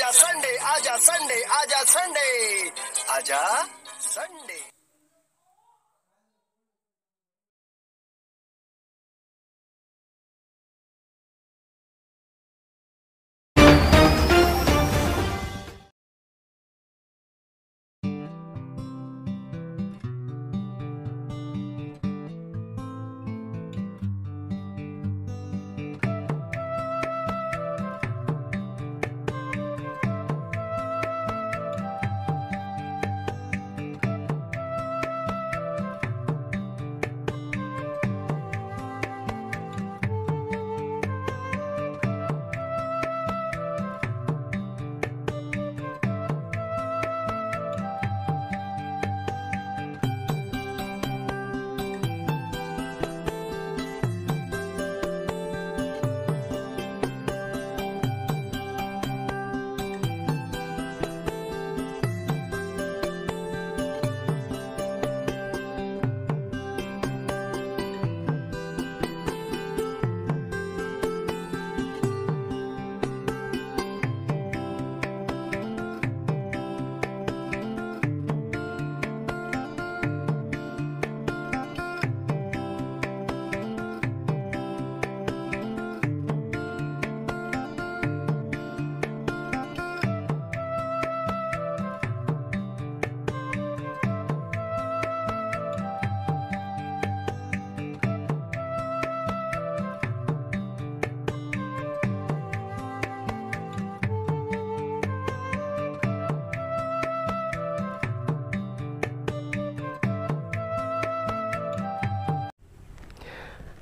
आजा संडे, आजा संडे, आजा संडे, आजा संडे।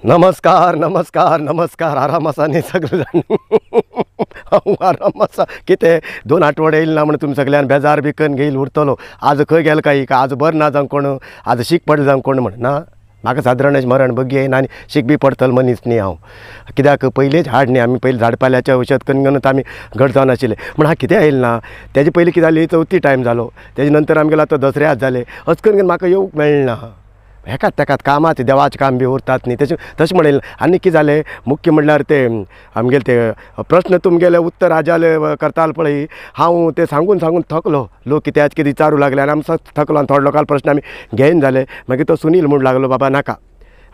नमस्कार नमस्कार नमस्कार। आराम आसा न्ही सगळे जाण? हांव आराम आसा। कितें 2 आठवडे येयल ना म्हण तुमी सगळ्यान बेजार बी करून घेयल उरतलो। आज खंय गेलो काय आज बरें ना जावं कोण, आज शीक पडलें जावं कोण म्हण ना। म्हाका सादारण अशें मरण बग्गी येयना आनी शीक बी पडटलो मनीस न्ही हांव। कित्याक पयलींच हाड न्ही आमी पयलीं झाडपाल्याचें औशध करून घेवन आमी घट जावन आशिल्ले म्हण हा कितें येयल ना। तेजे पयलीं कितें जाली चवथी टायम जालो, तेजे नंतर आमगेलो आतां दसऱ्याच जाले, अशें करून म्हाका येवंक मेळना। हेकात तेकात कामाच देवाचें काम बी उरतात न्ही तशें तशें म्हणलें। आनी कितें जालें मुख्य म्हणल्यार ते आमगेले ते प्रस्न तुमगेले उत्तर आजाले करताले पळय, हांव ते सांगून सांगून थकलो। लोक कित्याक कितें विचारूं लागले आनी आमी थकलो आनी थोडे लोकांले प्रस्न आमी घेयन जाले। मागीर तो सुनील म्हूण लागलो, बाबा नाका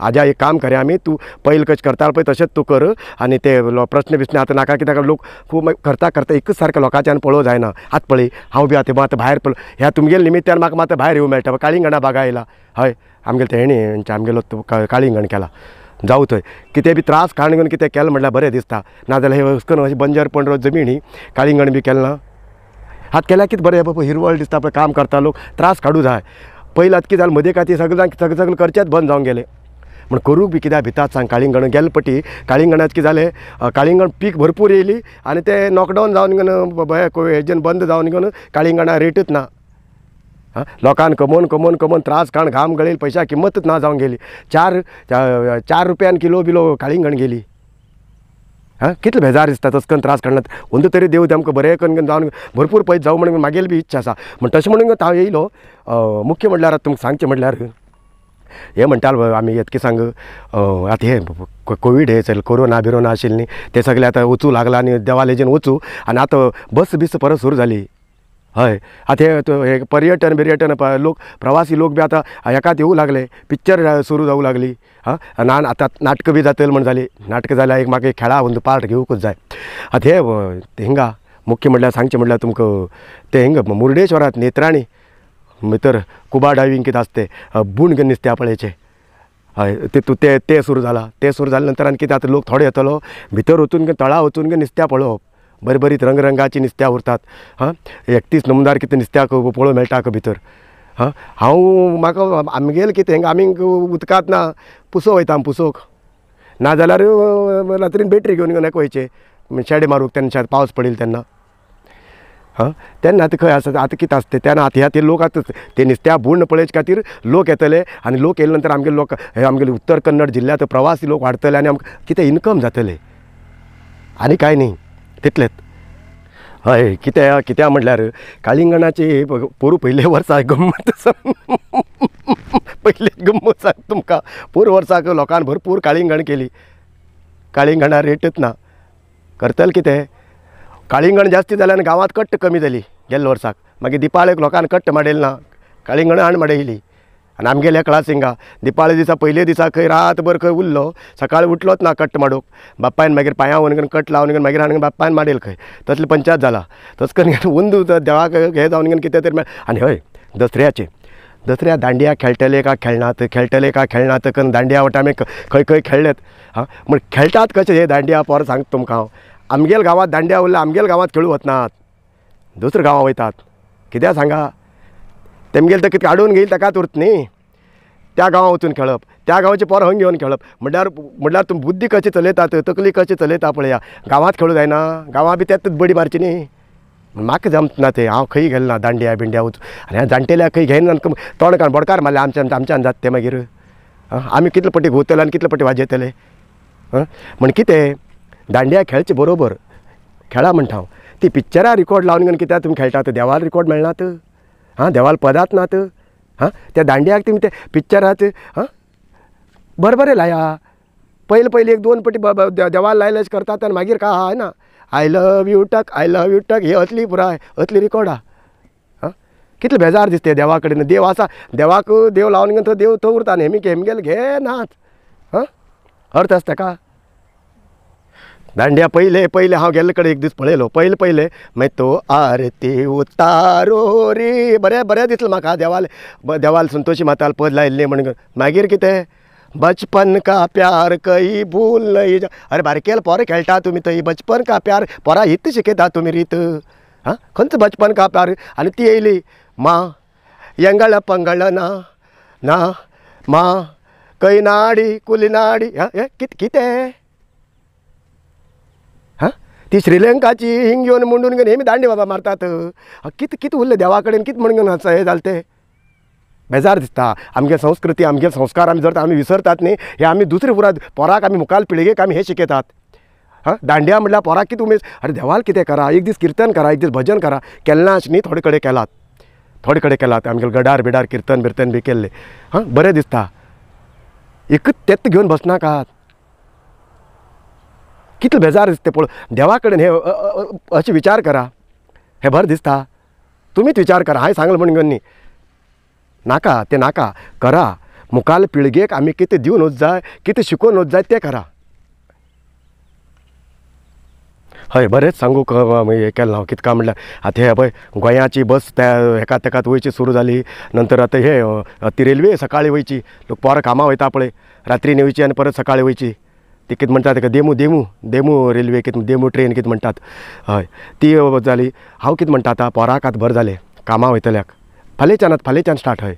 आजा एक काम करया आमी, तूं पयलीं कशें करतालो पळय तशेंच तूं कर आनी ते प्रस्न बिस्न आतां नाका। कित्याक लोक खूब करता करता एकच सारकें लोकांच्यान पळोवंक जायना। आतां पळय हांव बी आतां आतां भायर पळय ह्या तुमगेले निमित्यान म्हाका मात भायर येवंक मेळटा। काळिंगणा बागा आयला हय आमगेले ते हेणी आमगेलो काळिंगण केला जावं थंय कितें बी त्रास काडून घेवन कितें केलें म्हणल्यार बरें दिसता। नाजाल्यार हे करून अशें बंजर पण जमीन ही काळिंगण बी केलें ना आतां केल्यार कितें बरें बाबा हिरवळ दिसता पळय, काम करता लोक त्रास काडूं जाय। पयलीं आतां कितें जालें मदीं खातीर सगळें सगळें सगळें करचेंच बंद जावन गेलें म्हण करूंक बी कित्याक भितात सांग। काळिंगण गेले पटी काळिंगणात कितें जालें, काळिंगण पीक भरपूर येयली आनी तें लॉकडावन जावन घेवन हेजेन बंद जावन घेवन काळिंगणा रेटच ना। आं लोकांक कमोवन कमोवन कमोवन त्रास काण घाम गळयले, पयशा किंमतच ना जावन गेली। 4 रुपयान किलो बिलो काळिंगण गेली। आं कितले बेजार दिसता तशें करून त्रास काडनात। अंदू तरी देव आमकां बरें करून जावन भरपूर पयस जावं म्हणून मागेली बी इच्छा आसा म्हण तशें म्हणून हांव येयलो। मुख्य म्हणल्यार आतां तुमकां सांगचें म्हणल्यार हे म्हणटाले आमी येतकी सांग आतां हे कोवीड हे चल कोरोना बिरोना आशिल्ली न्ही ते सगळे आतां वचूं लागला आनी देवालेजेन वचूं आनी आतां बस बीस परत सुरू जाली हय। आतां हे पर्यटन बिर्यटन लोक प्रवासी लोक बी आतां हेकात येवं लागले, पिक्चर सुरू जावं लागली। हां ना आतां नाटकां बी जातली म्हण जाली, नाटकां जाल्यार एक म्हाका एक खेळा अंदू पार्ट घेवंकूच जाय। आतां हे हिंगा मुख्य म्हणल्यार सांगचें म्हणल्यार तुमकां तें हिंगा मुर्डेश्वरांत नेत्राणी भितर कुबा डायवींग कितें आसता तें बूण घेवन नुस्त्या पळयचें हय ते तूं ते ते सुरू जाला। ते सुरू जाले नंतर आनी कितें आतां लोक थोडे येतलो भितर वचून तळा वचून नुस्त्या पळोवप, बरी बरी रंगरंगाची नुस्त्या उरतात। हां 31 नमुदार कितें नुस्त्याक पळोवंक मेळटा भितर। हां हांव म्हाका आमगेलें कितें हिंगा आमी उदकांत ना पुसो वयता आमी पुसोवंक, नाजाल्यार रात्रीन बॅटरी घेवन घेवन वयचें शेडे मारूंक तेन्ना पावस पडिल्लो तेन्ना। हां तेन्ना आतां खंय आसा आतां कितें आसता तेन्ना आतां ह्या ते लोक आतां ते नुस्त्या बूण पळोवचे खातीर लोक येतले आनी लोक येयले नंतर आमगेले लोक हे आमगेले उत्तर कन्नड जिल्ल्यांत प्रवासी लोक वाडटले आनी आमकां कितें इनकम जातलें आनी कांय न्ही तितलेंच। हय कित्याक कित्याक म्हणल्यार काळिंगणाची पोरूं पयले वर्सा गम्मत पयले गम्मत सांग तुमकां। पोरूं वर्साक लोकान भरपूर काळिंगण केली, काळिंगणा रेटच ना, करतले कितें काळिंगण जास्ती जाल्यान गांवांत कट्ट कमी जाली गेल्ल्या वर्साक. मागीर दिपाळेक लोकांक कट्ट माडयली ना, काळिंगणां हाण माडयली. आनी आमगेल्या क्लासिंगा दिपाळे दिसा पयले दिसा खंय रातभर खंय उरलो, सकाळी उठलोच ना कट्ट माडूंक. बापायन मागीर पांयां वोन कट लावन मागीर हाडून बापायन माडेल खंय, तसली पंचायत जाला. तस करून अंदू देवाक हें जावन कितें तरी. आनी हय दसऱ्याचें, दसऱ्या दांडिया खेळटले काय खेळनात, खेळटले काय खेळनात करून दांडिया वटा आमी खंय खंय खेळ्ळेत. हां म्हण खेळटात कशें हे दांडिया पोर सांगता तुमकां हांव. आमगेल गांवांत दांडिया उरल्या, आमगेल गांवांत खेळूं वचनात, दुसऱ्या गांवां वयतात. कित्याक सांगा, तेमगेल तर कितें काडून घेईल ताकाच उरत न्ही. त्या गांवां वचून खेळप, त्या गांवचे पोर हंग घेवन खेळप म्हणल्यार म्हणल्यार तुमी बुद्धी कशी चलयतात, तकली कशी चलयता पळया. गांवांत खेळूं जायना, गांवां बी त्यात बडी मारची न्ही. म्हाका जमना तें, हांव खंय गेलो ना दांडिया बिंडिया वचून. आनी ह्या जाणटेल्याक खंय घेयना, तोंड काड बोडकार मारले आमच्यान, आमच्यान जाता तें मागीर. आमी कितले पटी घुंवतले आनी कितले पटी वाजयतले. म्हण कितें दांडिया खेळचे बरोबर खेळा म्हणटा हांव. ती पिक्चरां रिकॉर्ड लावन घेवन कित्याक तुमी खेळटात, देवाल रिकॉर्ड मेळनात, हां देवाल पदांत नात. हां त्या दांडियाक तुमी ते पिक्चरात हां बरें लाया. पयले पयलीं एक दोन पटी देवाल लायले अशें करतात आनी मागीर काय ना I love you टक, I love you टक, हे असली पुराय असली रिकॉर्ड आहा. हां कितले बेजार दिसता देवा कडेन. देव आसा, देवाक देव लावन घेवन तो देव तो उरता आनी हेमी हेमगेले घे नाच. हां अर्थ आसा ताका. दांडिया पयले पयले हांव गेल्ले कडेन एक दीस पळयलो, पयले पयले मागीर तो आरती उतारो रे बरें बरें दिसलें म्हाका. देवाल देवाल संतोशी माताल पद लायिल्लें म्हणून. मागीर कितें बचपन का प्यार कई भूल नहीं जा. अरे बारकेल पोर खेळटा तुमी थंय, बचपन का प्यार पोरा हित शिकयता तुमी रीत. हां खंयचो बचपन का प्यार. आनी ती येयली मा येंगळ पंगळ ना ना मा कै नाडी कुली नाडी. हां हें कितें हां ती श्रीलंकाची हिंग घेवन मुंडून घेवन हेमी दांडी बाबा मारतात. कितें कितें उरलें देवा कडेन, कितें म्हणून घेवन हें जालें तें. बेजार दिसता आमगे संस्कृती, आमगे संस्कार आमी जर आमी विसरतात न्ही, हे आमी दुसरे पुरा पोराक आमी मुखार पिळगेक आमी हें शिकयतात. हां दांडिया म्हणल्यार पोराक कितें उमेद. अरे देवाल कितें करा, एक दीस किर्तन करा, एक दीस भजन करा. केन्ना ना अशें न्ही, थोडे कडेन केलात, थोडे कडेन केलात आमगे गडार बिडार किर्तन बिर्तन बी केल्लें. हां बरें दिसता. एकच तेत घेवन बसनाकात, कितले बेजार दिसता पळय. देवा कडेन हे अशें विचार करा, हें बरें दिसता. तुमीच विचार करा, हांवें सांगलें म्हूण घेवन न्ही. नाका तें नाका करा. मुखार पिळगेक आमी कितें दिवन वच जाय, कितें शिकोवन वच जाय तें करा. हय बरेंच सांगूंक हें केलें हांव. कितें काय म्हणल्यार आतां हें पळय गोंयाची बस त्या हेका तेकात वयची सुरू जाली. नंतर आतां हे ती रेल्वे सकाळीं वयची, लोक पोरां कामां वयता पळय, रात्री वयची आनी परत सकाळीं वयची. ती कितें म्हणटा ताका देमू देमू देमू रेल्वे कितें देमू ट्रेन कितें म्हणटात. हय ती जाली. हांव कितें म्हणटा आतां पोराक आतां बरें जालें कामां वयतल्याक, फाल्याच्यान आतां फाल्याच्यान स्टार्ट. हय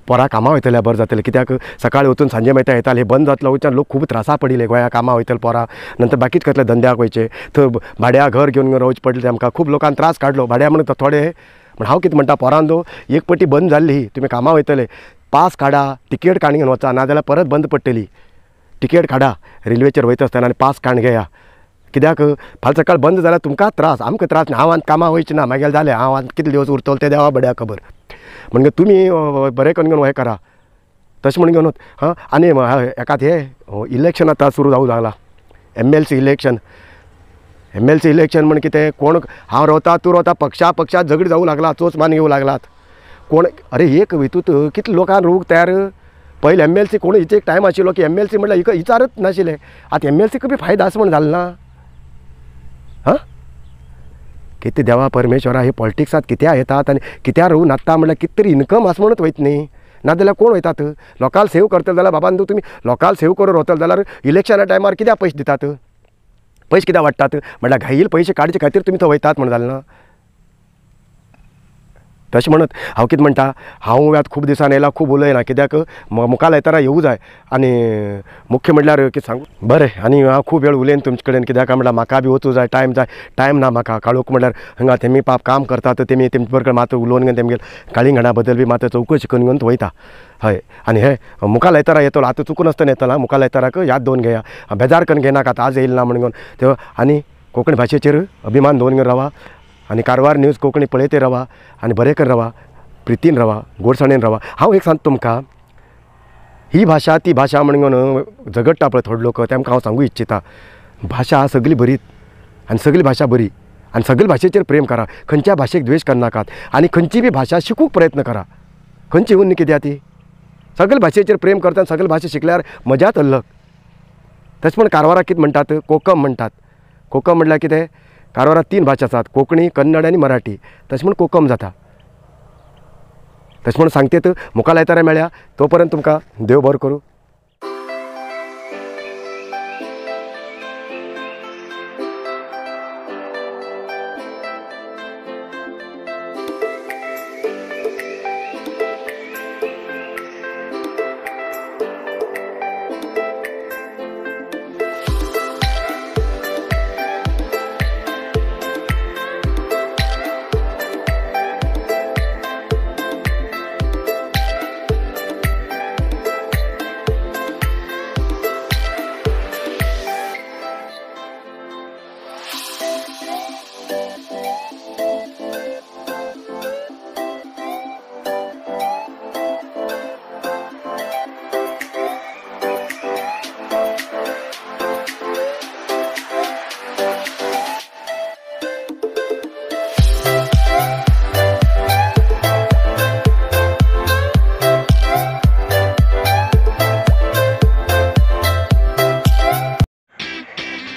पोरां कामां वयतल्या बरें जातलें. कित्याक सकाळीं वचून सांजे मेळटा येताले, बंद जातलो वयच्यान लोक खूब त्रासा पडिल्ले गोंया कामां वयतले पोरां. नंतर बाकीच कसल्या धंद्याक वयचे, थंय भाड्या घर घेवन रावचें पडलें तेमकां, खूब लोकांक त्रास काडलो भाड्या म्हणून थोडे. पूण हांव कितें म्हणटा पोरांनो, एक पटी बंद जाल्ली तुमी कामां वयतले, पास काडा, तिकेट काडून घेवन वचा, नाजाल्यार परत बंद पडटली. तिकेट काडा रेल्वेचेर वयता आसतना आनी पास काडून घेया. कित्याक फाल्यां सकाळ बंद जाल्यार तुमकां त्रास, आमकां त्रास. हांव आतां कामां वयचें ना, मागीर जालें हांव आतां कितले दिवस उरतलो तें देवा बड्या खबर. म्हणजे तुमी बरें करून घेवन हें करा तशें म्हणून घेवन. हां आनी एकाच हें इलेक्शन आतां सुरू जावं लागलां, MLC election. MLC election म्हण कितें, कोण हांव रावता तूं रावता, पक्षा पक्षा झगडी जावं लागला, चोच मान घेवं लागलात कोण. अरे एक हितूंत कितले लोकांक रोवूंक तयार. पयलें MLC कोण हिचे एक टायम आशिल्लो की MLC म्हणल्यार हिका विचारच नाशिल्लें. आतां MLC बी फायदो आसा म्हण जालें ना. हां कितें देवा परमेश्वरा, हे पॉलिटिक्सांत कित्याक येतात आनी कित्याक रोवून नात्ता म्हणल्यार कितें तरी इनकम आसा म्हणून वयता न्ही, नाजाल्यार कोण वयतात. लोकांक सेव करतले जाल्यार बाबान तुमी लोकांक सेव करून रावतले जाल्यार इलेक्शना टायमार कित्याक पयशे दितात, पयशे कित्याक वाडटात म्हणल्यार घाईल पयशे काडचे खातीर तुमी थंय वयतात म्हण जालें ना. तशें म्हणत हांव कितें म्हणटा, हांव आतां खूब दिसान येयला, खूब उलयना कित्याक मुखार येतना येवूं जाय. आनी मुख्य म्हणल्यार कितें सांगू बरें, आनी हांव खूब वेळ उलयन तुमचे कडेन कित्याक म्हणल्यार म्हाका बी वचूं जाय, टायम जाय, टायम ना म्हाका. काळोख म्हणल्यार हांगा तेमी पाप काम करतात, तेमी तेमचे बरोबर मात उलोवन घेवन तेमगेले काळिंगणा बद्दल बी मात चवकशी करून घेवन वयता. हय आनी हे मुखार येतना येतलो, आतां चुकून आसतना येतलो, मुखार येतराक याद दवरून घेया, बेजार करून घेयनाका आतां आज येयला ना म्हणून घेवन. आनी कोंकणी भाशेचेर अभिमान दवरून घेवन रावा आनी कारवार न्यूज कोंकणी पळयते रावा आनी बरें कर रावा, प्रितीन रावा, गोडसाणेन रावा. हांव एक सांगता तुमकां, ही भाशा ती भाशा म्हणून झगडटा पळय थोडे लोक, तेमकां हांव सांगू इच्छिता, भाशा सगळी बरी आनी सगळी भाशा बरी. आनी सगळे भाशेचेर प्रेम करा, खंयच्या भाशेक द्वेश करनाकात आनी खंयची बी भाशा शिकूंक प्रयत्न करा. खंयची उन्न कित्याक ती सगळे भाशेचेर प्रेम करता, सगळे भाशा शिकल्यार मजाच अलग. तशें म्हण कारवाराक कितें म्हणटात, कोकम म्हणटात. कोकम म्हणल्यार कितें, कारवाराक 3 भाशा आसात, कोंकणी, कन्नड आनी मराठी. तशें म्हण कोकम जाता. तशें म्हण सांगते मुखार आयतारा मेळ्या, तो पर्यंत तुमकां देव बरो करूं.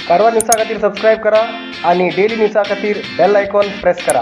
कारवार न्यूजा खातीर सबस्क्रायब करा आणि डेली न्यूजा खातीर बेल आयकॉन प्रेस करा.